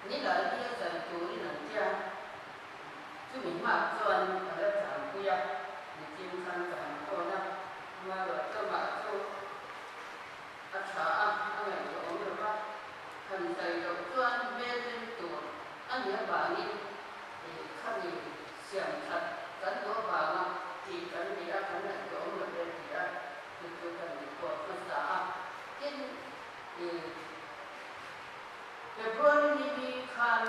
Nilai hi a zai turin an tia, chumi hma chuan ka la changpui a, nichin khan ka han phone a, amaherawhchu amah chu a tha a, a ngaihtuah awm lo va, han zai loh chuan hmel rem tur a nih avangin khami siam that kan duh avanga tih kan ni a, kan ngaihtuah awm lo ve ti a, chu chu kan report hmasa a, tin February ni hi khan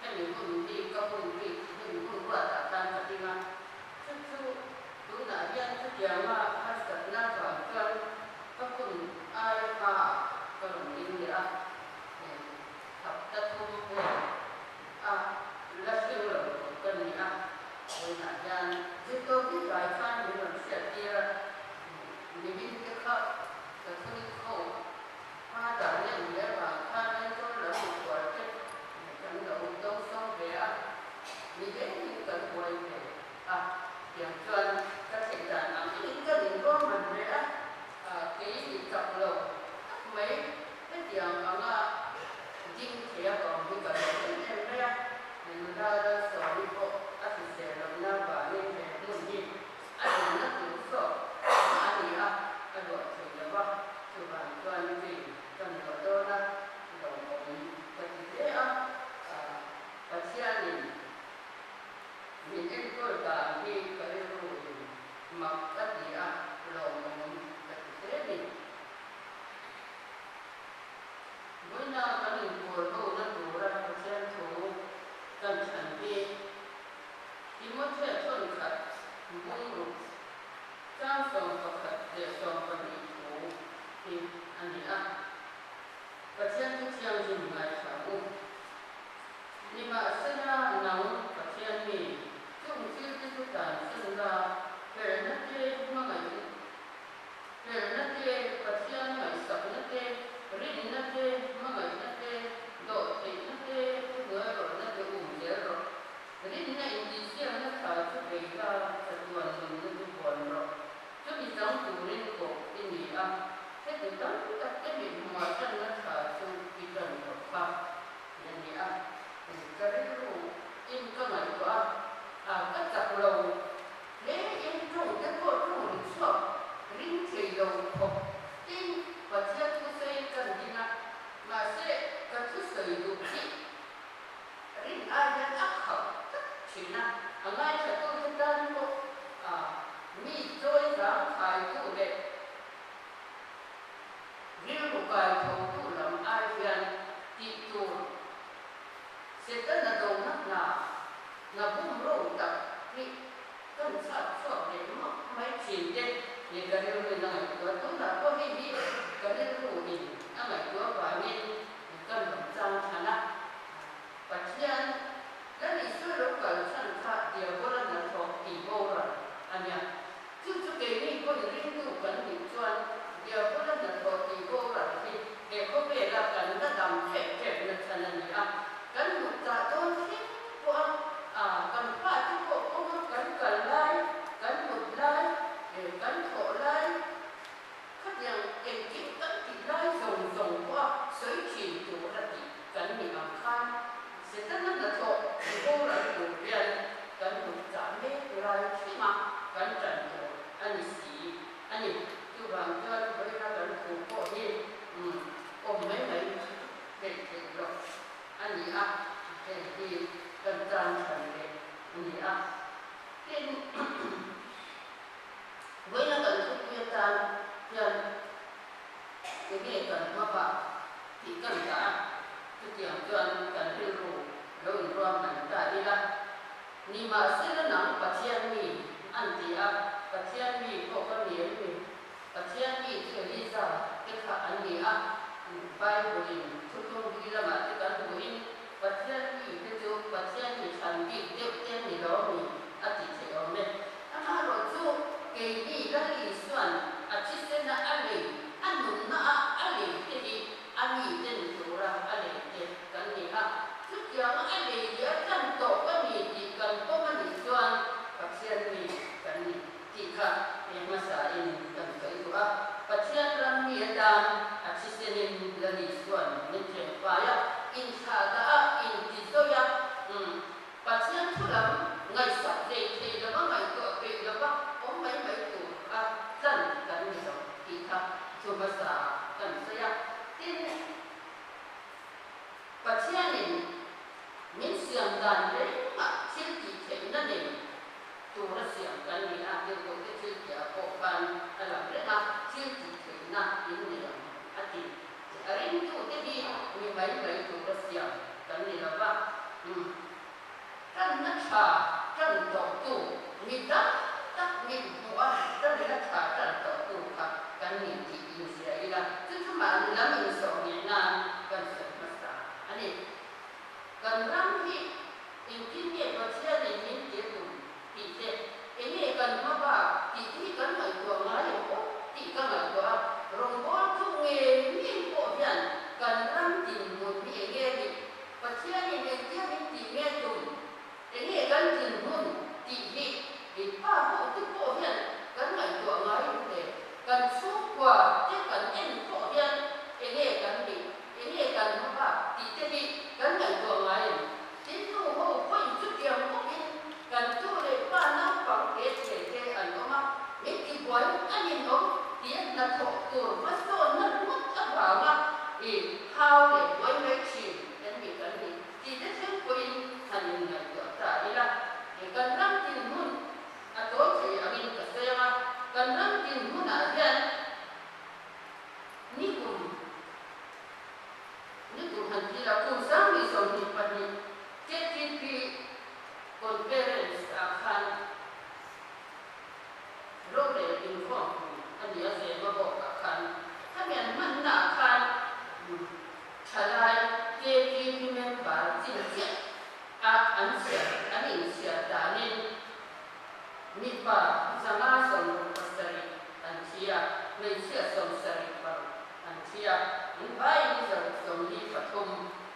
hemi hun hi ka hun bik, hemi hun ruatah khan ka ding a, chu chu tunah hian chutianga harsatna vang chuan ka hun ai hmaah ka rawn ding leh a, hapta thum vel a la thleng lo tur ka ni a, vawiinah hian zirtawp hi tlai khan min rawn hriat tir a, nimin te kha Catholic ho hma dan leh leh vang khan Aizawl lam mikhual te kan lo do sawm ve a, ni dengin kan buai ve a, tiang chuan ka theih dan ang angin kan inruahman ve a, kei ni chak lo tak mai hetiang anga ding thei a awm hi ka lo em em mai a, nula Lalsawmi pawh a hrisel lohna vangin he hmun hi A dinna tur zawk a ni a, a luah thei lo va, chuvang chuan kei kan luah dawn a, lawmawm ka ti hle a, Pathianin min enkawl dan hi ka rilruin mak ka ti a, lawmawm ka ti hle ni. Vawiina kan inpawl hona tura Pathian thu kan chhan hi Timothea thawnkhat bungruk chang 11 leh 12 thu hi a ni a, Pathian chu thianghlim ngaithla u. Nimahsela nang Pathian mi, chung thil te chu tlansan la, felna te hmangaih felna te, Pathian ngaihsakna te, rinna te, hmangaihna te, dawhtheihna te, thuhnuairawlhna te um zel rawh. Rinna intihsiakna tha chu bei la, chatuan nunna chu huan rawh. Chumi chang turin kawh i ni a, heti tam tak te mithmuhah tanna tha chu i tan tawh kha ti a ni a. Ka rilru in ka ngaihtuah a, ka chak lo hle in tawng te pawh tawng ri chhuak ring thei lo khawp tin Pathian thusawi kan ding a, mahse ka thusawi duh hi Rin ai hian a khauh tak thin a, a ngaithlatute tan pawh a mi chawi zang khaitu leh rilru kai thotu lam ai hian tih tur Setana dona hna hna bumro tak hi kan chhak chhuak leh mak mai thin te ni ka rilruin a ngaihtuah. Tunah pawh hei hi ka rilruin a ngaihtuah vangin Kan rawn chang chhan a, Pathian Lal Isua lo kal chhan kha Diabola hnathawk tih boral a nia. Chu chu keini pawhin ringtu kan nih chuan Diabola hnathawh tih boral hi he khawvela kan la dam ṭep ṭep na chhan a ni a. Kan hmuh chah dawn thleng pawh a, kan fate pawh kawnga kan kal lai, kan mut lai, kan thawh lai, Khatiang engkim kan tih lai zawng zawng pawha sawi thin tur a tih kan nih ang khan Setana hnathawh i boral tur hian kan mut chah mek lai thleng a kan tan tur a ni si a ni. Chuvang chuan vawiina kan thu pawh hi awm mai mai theih theih loh a ni a, hei hi kan tan chhan leh a ni a. Tin. Vawiina kan thupui atan hian enge kan hmabak tih kan dah a, chutiang chuan kan rilru lo inruahman ta ila. Nimahsela nang Pathian mi an ti a, Pathian mi pawh ka ni em ni? Pathian mi chu Eliza te kha an ni a, Bible-in thuthlung hlui lamah te kan hmuhin Pathian mi te chu Pathian mi thlan bik deuh te ni lo mi a ti theih awm e. Amaherawh chu keini Lal Isua'n a thisena a lei, a nunna a a lei te hi a mi ten tura a lei te kan ni a. Chutianga a lei leh a tlan tawh ka ni tih kan pawm a nih chuan Pathian mi kan ni tih kha he hmasain kan sawi duh a. Pathian ram mi atan a thisenin Lal Isua'n min tlengfai a.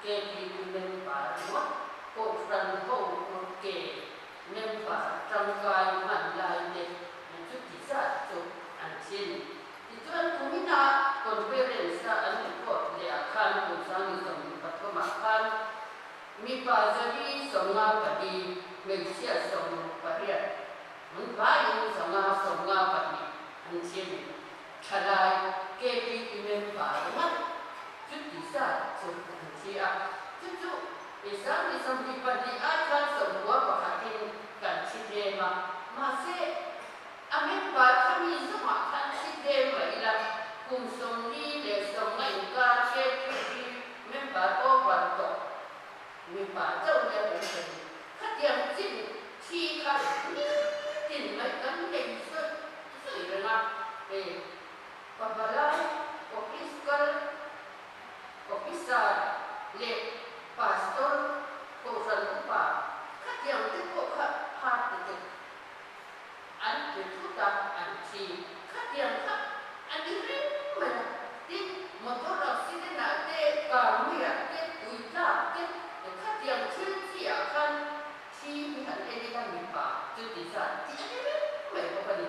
KPP member ringawt Kohhran ho kutke member tangkai hman lai te chuti zat chu an thi a ni. Tichuan kumina conference-a an report leh ah khan kum 2023 ah khan mipa 154, hmeichhia 68, an vaiin 152 an thi a ni. Thalai KPP member ringawt chuti zat chu an thi a, chu chu i 2022 ai khan sawmkua pakhatin kan thi tlem a, mahse a member kha mi zawngah khan thi tlem mah ila kum 40 leh 50 inkar KPP member over tawh mipa chauh nia kan sawi. Khatiang chin thi kha nitin mai kan nei sawi sawi reng a, hei pavalai office kal officer leh pastor kohhran upa khatiang te pawh kha heart attack an ti thut a, an thi. Khatiang kha a ni reng mai a, tin motor accident ah te, car mui ah te, tui tlak te, khatiang thil chi ah khan thi hi han en ila mipa chuti zat tih a ni reng mai bawk a ni.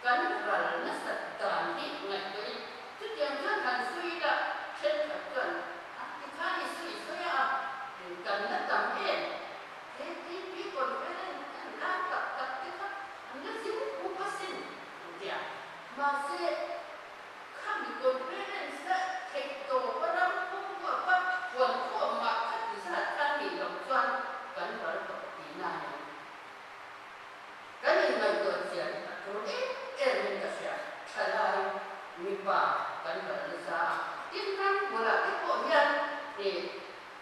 Kan ral nasat dan hi ngaihtuah in chutiang chuan han sawi ila thenkhat chuan a tikhan i sawi sawi a, kan la tam em? KTP conference an lar tak tak te kha an la zing pup asin an ti a. Mahse, khami conference a theih tawp a ram pum huap a huan khawm mah kha ti zat kha nih loh chuan kan ral tawh tihna a ni. Kan inngaihtuah chian a tul em em in ka hria. Thalai mipa kan ral nasa a, tin ram bulah te pawh hian ih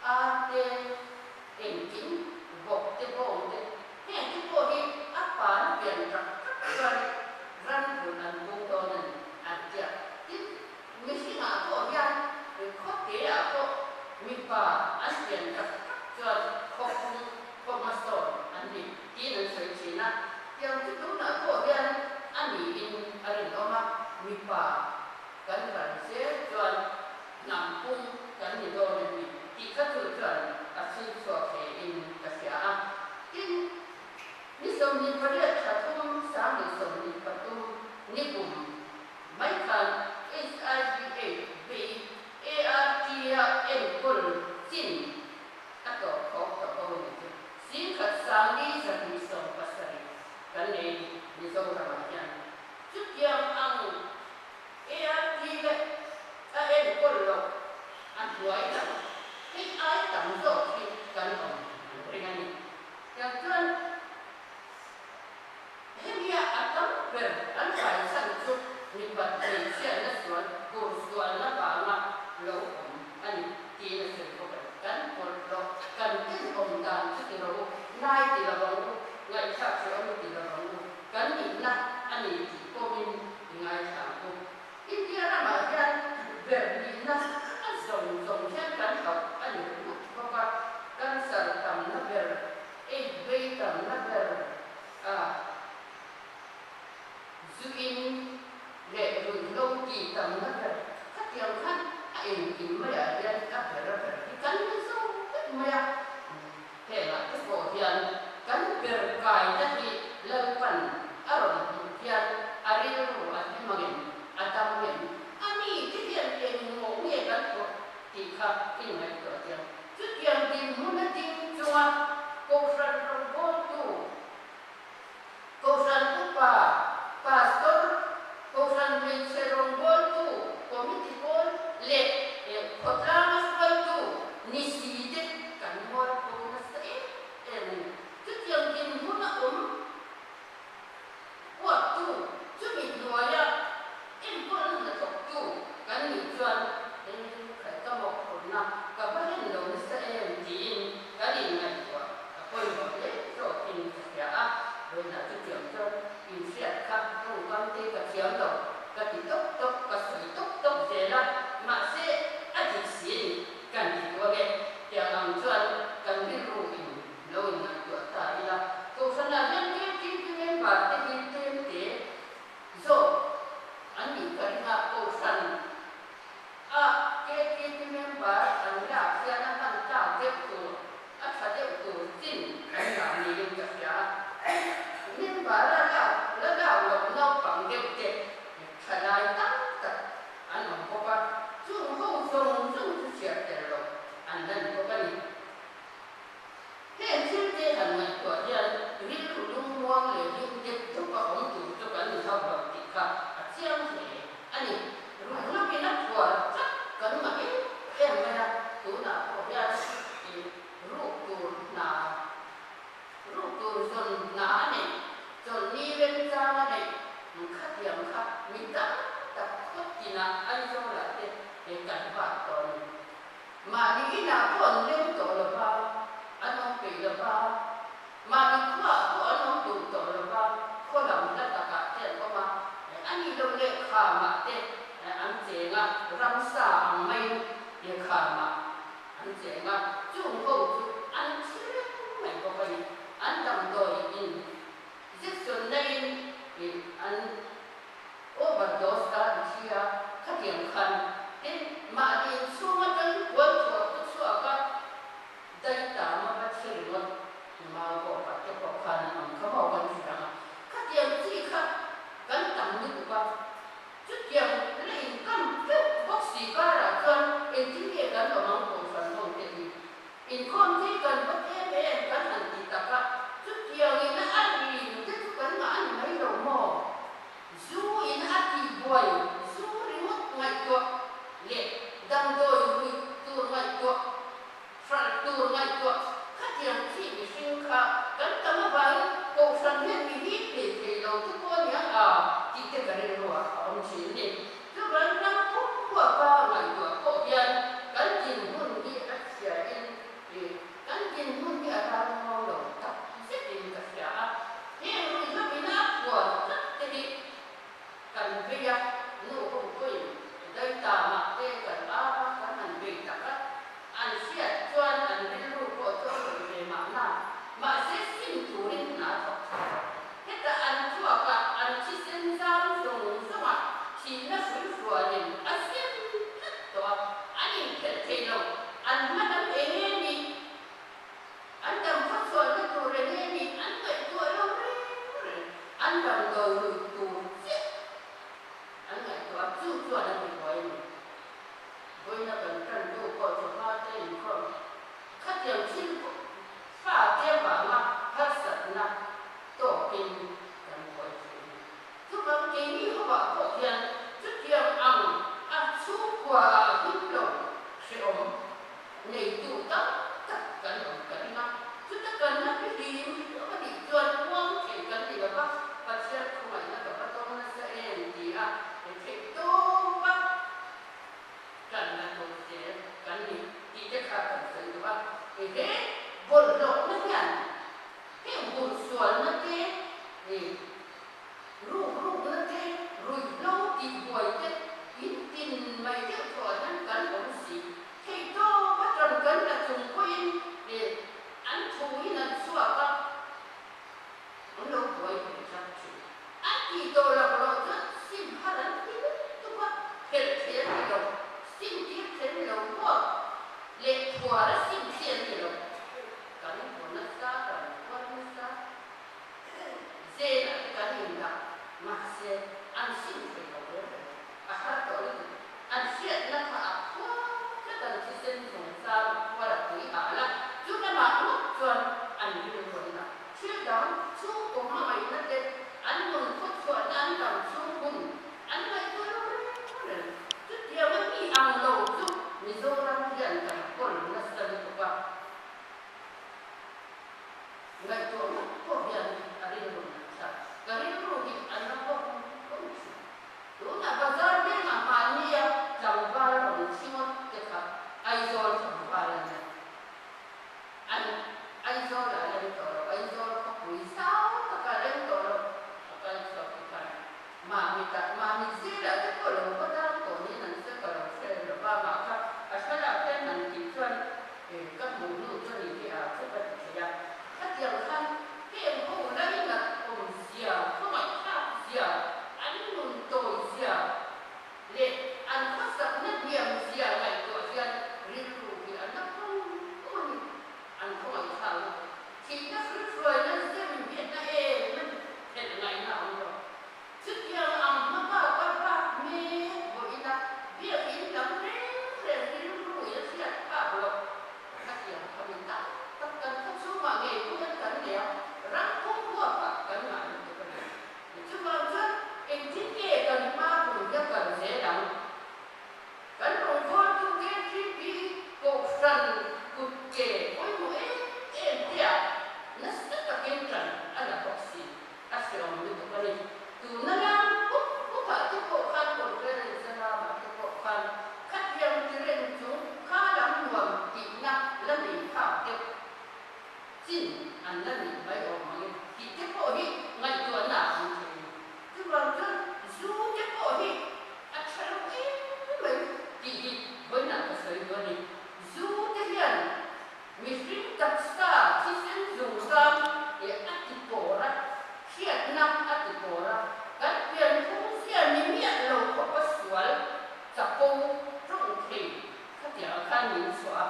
a te Engkim vawk te bawng te heng te pawh hi a pan pian tak tak chuan ram hmun an bung dawn a ni an tia. Tin, mihringah pawh hian khawte ah pawh mipa an pian tak tak chuan khaw pung khaw hmasawn an ni tiin an sawi thin a. Tiang chu tunah pawh hian a niin a rinawm a, mipa kan ran zel chuan hnam pung kan ni dawn a ni tih kha chu chuan a chhui chhuak hle in ka hria a. Tin, ni 28 thla thum 2023 ni kum mai khan HIV AIDS vei ART a enkawl chin a tawh khawk ta ko ni chu 10,000 270 kan nei Mizoramah hian chutiang ang ART leh a enkawl loh a hnuai lam hei ai tam zawk hi kan awm an ring a ni. Tiang chuan hemia a tam ber an fai chhan chu mipat hmeichhiatna sual hur sualna vanga lo awm a ni tiin a sawi bawk a ni. Kan pawlh loh kan tenawm dan chu ti rawh u, nai ti lo ang u, ngaihthlak hrehawm ti lo ang u, kan nihna a ni tih pawhin i ngaithla ang u. India ramah hian ber nihna a zawng zawng hian kan hlauh a ni ringawt bawk a, cancer tamna ber, AIDS vei tamna ber a zu in leh ruihhlo ti tamna ber khatiang khan a engkim maiah hian a ber a ber hi kan ni zo vek mai a. Hengah te pawh hian kan ber kaina hi Lalpan a rawn hmuh hian a rilru a hlim angem, a dam ngem? A mi te hian engmawh nge kan thawh tih kha i ngaihtuah chiang. Chutiang dinhmun a ding chunga Kohhran rawngbawltu, Kohhran upa, Pastor, Kohhran hmeichhe rawngbawltu, Committee pawl leh khawtlanga hruaitu ni si te kan mualpho nasa em em a ni. Chutiang dinhmun a awm huattu, chumi hnuaia enkawlna hnathawktu kan nih chuan khaih ka mawhphurhna ka va. cheng a, chung ho chu an thi reng mai bawk a ni. An damdawi in injection naiin an overdose ta an thi a, khatiang khan tin mahni inchhung atangin puan thuah thu chhuak a, Daitama va thi ringawt mau pawh pah te pawh khan an awm kha maw kan hre ang a, khatiang chi kha kan tam lutuk a, chutiang la inkam teuh bawk si karah chuan engtin nge kan awm ang kohhran ho te hi inkhawm thei kan va tlem em kan han ti tak a, chutiang in a rin te chu kan ngah a ni mai lo maw? Zu in a tihbuai zu ringawt ngaihtuah leh damdawi ruih tur ngaihtuah Hralh tur ngaihtuah khatiang khi mihring kha kan tam avangin Kohhran hian mi hip leh thei lo te pawh a nia a tih te ka rilruah a awm thin a ni. Chuvang ram pum huapa ngaihtuah pawh hian kan dinhmun hi a chhiain kan dinhmun hi a ralmuang lo tak zetin ka hria a. Heng ruihhlo ina a phuar tlat te hi Kan vei a, nu ho pawhin daita mah te kan ar a, kan han vei tak a, an hriat chuan an rilru pawh chu a rawn ve mahna, mahse sim turin hna a thawk tha lo. Heta an thluakah an thisen zam zawng zawngah thihna hruihrualin a sem tlat tawh a, an inphelh thei lo, an hma lam eng nge ni? An dam khaw chhuahna tur eng nge ni an ngaihtuah lo reng reng, an damdawi lui tur chiah an ngaihtuah a, chu chuan a ti buai a ni. Vawiina kan tantu pawh chu hma te inkhawm khatiang thil fa te avanga harsatna tawkin kan buai thin a ni. Chuvang keini hovah pawh hian chutiang ang a chhungkua ah him lo hrehawm Neitu tam tak kan awm ka ring a, chuta kan la hlim hlauh a nih chuan uang thei kan ni lo va, Pathian khawngaihna ka va tawng nasa em ti a theih tawp a, kan la tawp zel kan ni tih te kha kan sawi duh a. He bawlhhlawhna hian heng hursualna te, Ruk rukna te, ruihhlo tihbuai te in tin mai deuh thawh hian kan awm si. Theihtawp a tan kan la chung pawhin an thu in an chhuak a, an lo buai ve tlat thin. An tih tawh loh loh chuan sim har an ti lutuk a, phelh thei an ni lo, sim tir thei an ni lo, huak leh thuar a sim chi an ni lo. Kan haw nasa, kan huat nasa. Zela te kan indah mahse an sim thei lo reng reng. A har tawh lutuk. An hriatna kha a khuar tlat an thisen zawng zam a khuar a pui hal a, chu lamah ngawt chuan an rilru an dah. Thil dang chhungkaw hmangaihna te, an nun khawchhuahna an dam chhung hun an ngaihtuah lo reng reng. Chutianga mi ang lo chu Mizoram hian kan kawl nasa lutuk a. Ngaihtuah ngawt pawh hian a rilru nat thlak. Ka rilru hi a na vawng vawng thin. Tunah bazar vengah mahnia tlangval rawn thi ngawt te kha Aizawl tlangval a nia. An Aizawl ah a leng tawh lo, Aizawl khawpui zau takah a leng tawh lo. A kal chhuak te khan mahni tak mahni zilah te pawh lo va dang tawh niin an sawi ka lo hre lo va, mah kha a thlalak hian han tih chuan Ka hmuh hnu chu ni hi a chu ka ti thei a, khatiang khan heng ho lainat awm zia, khawngaihthlak zia, an nun tawi zia leh an khawsakna hniam zia ngaihtuah hian rilru hi a na pung pung a ni. An khawngaihthlak lutuk. Thihna hruihruaina zem hi a na em a ni, phelh ngaihna a awm lo. Chutiang ang hma bak a bak mek vawiin a biakinn lam reng reng rilru in a hriat phak loh. Khatiang kha mi tam tak kan khaw chhungah ngei pawhin kan nei a, ram pum huapah kan ngah lutuk a ni. Chuvang chuan engtin nge kan hma kum hian kan zel ang? Kan rawngbawltu KTP Kohhran kut ke pawimawh em em te ah nasa takin ṭan a la bawk si. A hreawm lutuk a ni. Tuna lam pup pup ah te pawh khan conference a lamah te pawh khan khatiang ti reng chung kha lam nuam tihna la nei phak deuh chin an la nih mai awm ang e tih te pawh hi ngaihtuahna ah an thei a ni. Chuvang chuan zu te pawh hi a tha lo em mai tih hi vawiinah ka sawi duh a ni. Zu te hian. khan min chhuah a,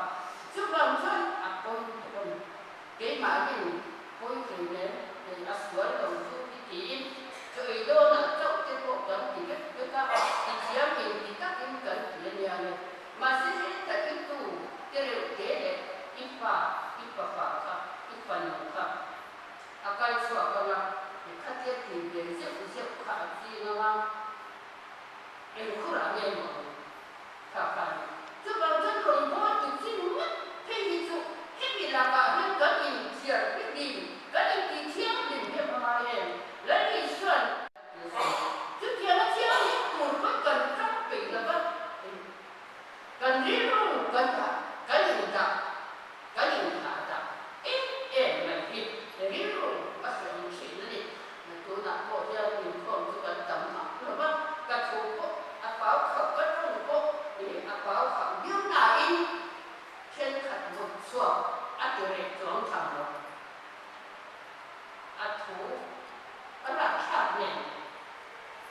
chuvang chuan a pawi lutuk a ni. Keimahnin pawi thei hle thei a sual lo chu i tiin chaw ei dawnah chauh te pawh kan ti vek vek a, ti thiam in ti takin kan ti a nia nge. Mahse heta i tu te reuh te leh i fa, i pafa kha, i fanu kha a kal chhuak ang a, i khatia ti ve zeuh zeuh kha a ching ang a, engkhurah nge maw ang kha kha a ni. Chuvang chuan rawngbâwl tu chin ngawt phei hi chu hemi lakah hian kan inthiar hlim, kan intithianghlim hi a hma ngai em? Lal Isua'n Chutianga thianghlim tur pawn kan tang peih lo va, kan rilru kan dah, kan indah, kan inthah dah em em mai hi rilru a hreawm thin a ni. Tunah pawh hian inkhawm chu kan tam vak lo va, ka thu pawh a pau khauh, ka tawng pawh a pau khauh viau nain thenkhat mut chhuak a ti reh chuang tham lo. A thu a rakthlak nen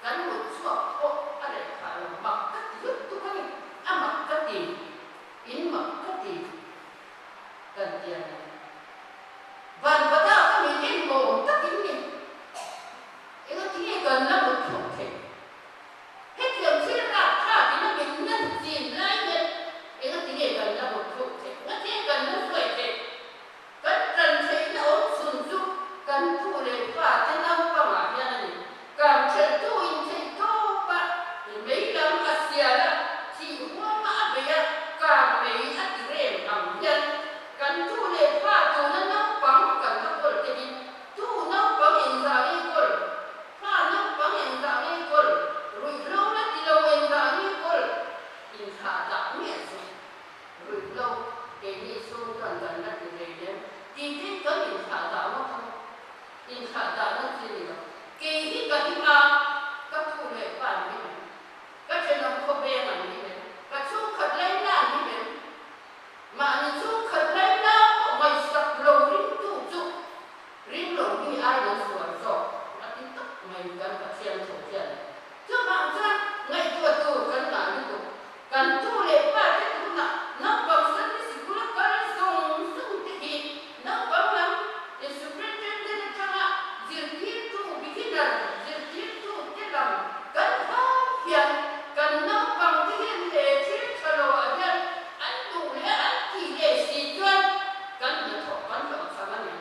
kan mut chhuak pawh a reh phah lo, mak ka ti lutuk a ni, a mak ka ti, in mak ka ti kan ti a ni. Vanvada ka mi en awm takin ni, engatinge kan la mut thluk theih? Hetiang thil rakthlak in a min nan chin lai hian engatinge kan la mut thluk theih? Ngatinge kan la hruai theih? Kan tan theihna awm chhun chu kan tu leh fa te naupangah hian a ni. Kan thelhtu in theih tawp a, mei lam a sial a, thih huama a bei a, kang mei a ti rem ang hian kan tu leh fa tuna naupang kan la kawl te hi tu naupang engzah nge kawl, fa naupang engzah nge kawl, ruihhlo la ti lo engzah nge kawl inthlah dah miah suh. Ruihhlo, keini chhung chuan kan la ti hlei lem. Tih te kan inthlah dah ngawt ang. Inthlah dahna chi ni lo. Kei hi ka him a, ka thu leh pa an him em? Ka thenawm khawveng an him em? Ka chhungkhat laina an him em? Mahni chhungkhat laina pawh ngaihsak lo ringtu chu ring lo mi aiin an sual zawk a ti tak mai kan Pathian tho hian. Chuvang chuan ngaihtuah tur kan ngah lutuk. Kan tu leh pa te tunah naupang Sunday sikul a kal zawng zawng te hi naupang lam superintendent atanga zirtirtu beginner zirtirtu te lam kan hau hian kan naupang te hian he thil tha lo ah hian an duh leh an tih leh si chuan kan hnathawk kan hlawhchham a ni.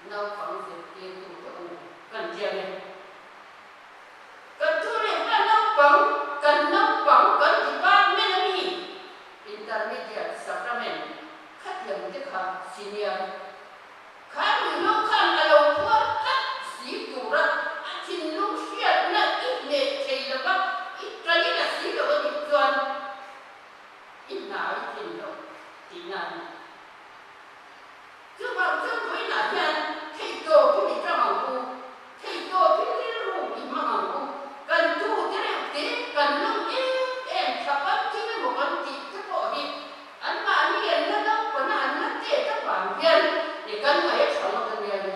Naupang zirtirtu te u kan tiang e. Kan thu leh hma naupang, kan naupang kan department a mi intermediate sacrament khatiang te kha senior kha ruihhlo khan a lo phuar tlat si tura a thinlung hriatna i hneh thei lova i ṭanin a si lo a nih chuan i hna i thin lo tihna a ni. Chuvang chuan vawiinah hian theihtawp hi mi tang ang u, theihtawp hi rilru i hmang ang u, kan tu te reuh te kan lawm em em thla kan thing emaw kan tih te pawh hi anmahni an la naupana an la tet avang hian i kan ngaih a tha ngawt a nia le.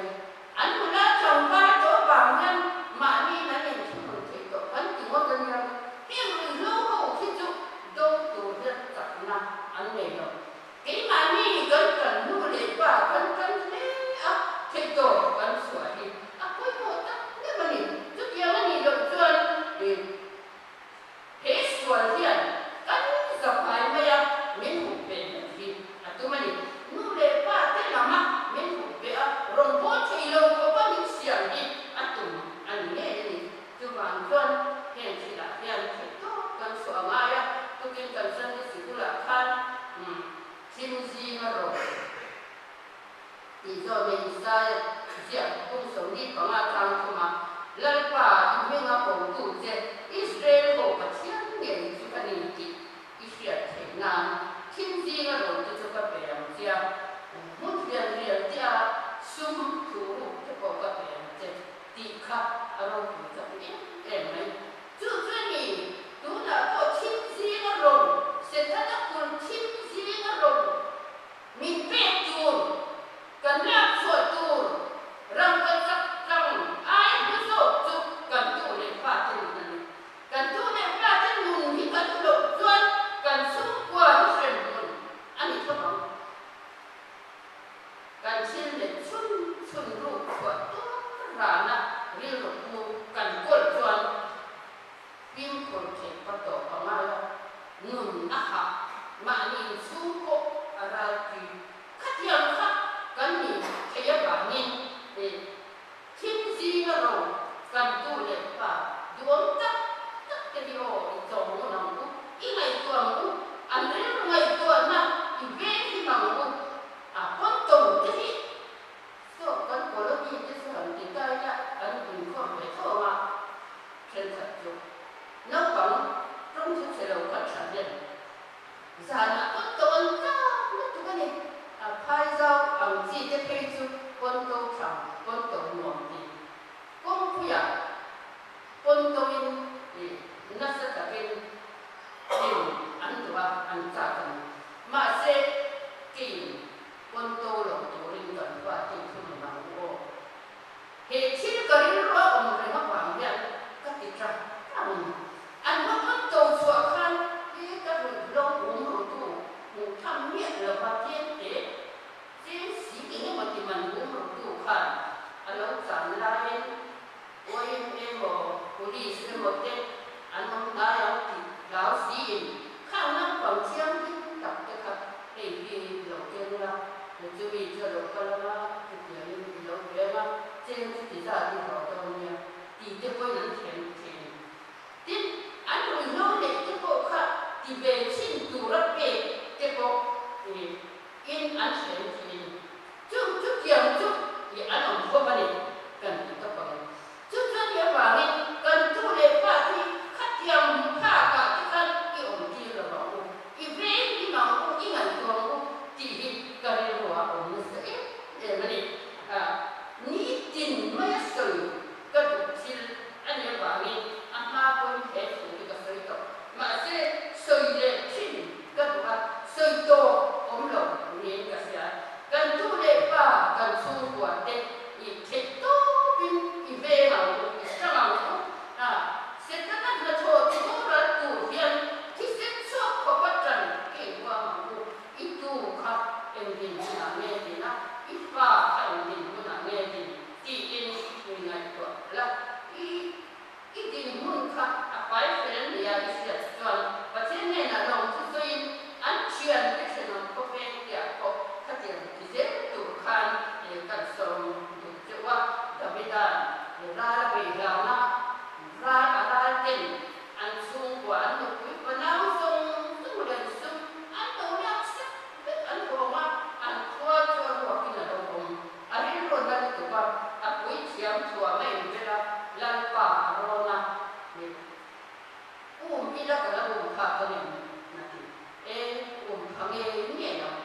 An nula tlangval tawh avang hian mahniin an inthunun thei tawh kan ti ngawt a nia le. Heng ruihhlo ho khi chu do tur hian chakna an nei lo. Keimahni kan kan nu leh pa kan kan hle a, theihtawp kan chhuah hi a pawimawh tak meuh a ni. Chutiang a nih loh chuan he sual hian kan zahmai mai a, min hup beh mai hi a tum a ni. Nu leh pa te lama min hup beh a, rawn bawl thei lo khawpa min siam hi a tum a ni ngei a ni. Chuvang chuan heng thilah hian theihtawp kan chhuah a ngai a, tukin kan Sunday sikulah khan thim zinga rawh tih zawh nei Isaia Kan tu leh fa duhawm tak tak te hi aw i chawm ngun ang u, i ngaihtuah ang u, an rilru ngaihtuahna i veng him ang u, a pawn to te hi saw kan colony te chu han ti ta ila kan inkhawm ve tho ang a, thenkhat chu naupang tawng thu chhe lo kha tha hnem. Zanah pawn to an tlak lutuk a ni. A phai zau ang chi te phei chu pawn to tha, pawn to nuam ti. Kawngpuiah pawn toin ih nasa takin hlim an duh a, an chak a ni. Mahse, keiin pawn to lo turin kan fate i thunun ang u aw. He thil ka rilru a awm reng avang hian ka ti tang tang a ni. An va pawn to chhuah khan he ka ruihhlo um rutu hmuh tham miah lova tlem te Cheng si eng emaw ti man um rutu khan a lo chan laiin YMA emaw Police emaw te an awm hnai ang tih hlau siin khang naupang thianghlim tak te kha hei hi lo keng la, chumi chu a lo kal anga chutiangin i lo pe anga cheng chu ti zat i hlawh dawn nia tih te pawhin an thlem thin. Tin, an ruihhlo neih te pawh kha ti ve chhin tura pek te pawh in an thlem thin. Chu chutiang chu i an awm khawp a ni kan ti tawp ang e. Chu chuan i avangin kan tu leh fa te hi khatiang hmu phakah te khan i awm tir lo ang u, i veng hlim ang u, i ngaihtuah ang u tih hi ka rilruah a awm nasa em em a ni. Nitin maia sawi ka duh thil a nih avangin a hma pawhin he thu hi ka sawi tawh. Mahse, sawi leh thin ka duh a, sawi tawp awm lo niin ka hria. Kan tu leh pa, kan chhungkua te i theih tawpin i veng ang u, i hrang ang u. A, Setana hnathawh ti boral tur hian thisen chhuak khawpa tan i inhuam ang u. I tu kha eng dinhmunah nge din a, i fa kha eng dinhmunah nge din tiin i ngaihtuah la. I i dinhmun kha a fai fel nia i hriat chuan Pathian hnenah lawmthu sawiin an thiante thenawm khawveng tiah pawh khatiang ti zel tur khan kan sawm duh che u a. Davida'n ral a beihhlauhna ral a ral ten An chhungkua, an nupui fanau zawng zawng leh an sum an lo lak sek vek an vawng a, an khua chu a ruakin a lo awm. A rilru na lutuk a, a pui thiam thuam a inbel a, Lalpa a rawn a, ni. Um ila ka la um phak a ngem? Na ti. E, um pha ngei ngei ang.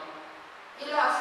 I lak.